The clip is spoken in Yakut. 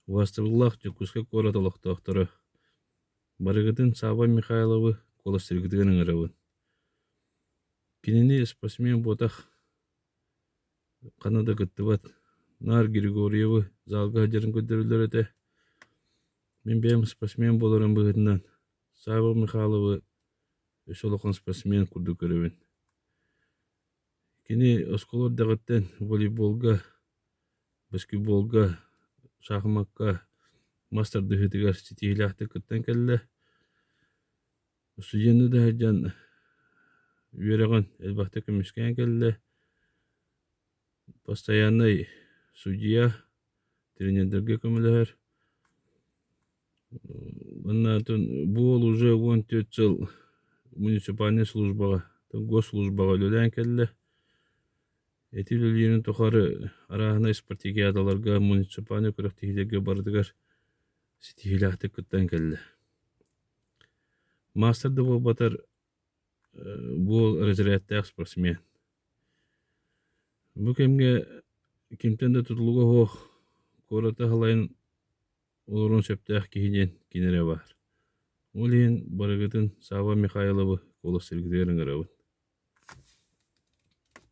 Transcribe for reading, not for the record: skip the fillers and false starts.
Убаастабыллаах Дьокуускай куорат олохтоохторо, барыгытын Савва Михайловы куоластыыргытыгар ыҥырабын. Кинини спортсмен буотах, ханна да кыттыбат, наар Григорьевы залга сылдьарын көрдөрөллөр этэ. Мин бэйэм спортсмен буоларым быһыытынан Савва Михайловы өссө улахан спортсмен курдук көрөбүн. Кини оскуола эрдэҕиттэн волейболга, баскетболга, шахмакка, мас тардыһыытыгар ситиһиилээхтик кыттан кэллэ. Студенныы да сылдьан үөрэҕин элбэхтик көмүскээн кэллэ. Постояннай судьуйа, тренердэргэ көмөлөһөр. Уонна бу уол уже 14 сыл муниципальнай службаҕа, госслужбаҕа үлэлээн кэллэ. Ити үлэлиирин тухары арааһынай спартакиадаларга, муниципальнай күрэхтэһиилэргэ барытыгар ситиһиилээхтик кыттан кэллэ. Маастар да буолбатар, бу разрядтаах спортсмен. Бу кэмҥэ кимтэн да тутулуга суох куораты халайан олоруон сөптөөх киһи диэн кини эрэ баар. Ол иһин барыгытын Савва Михайловы куоластыыргытыгар ыҥырабын.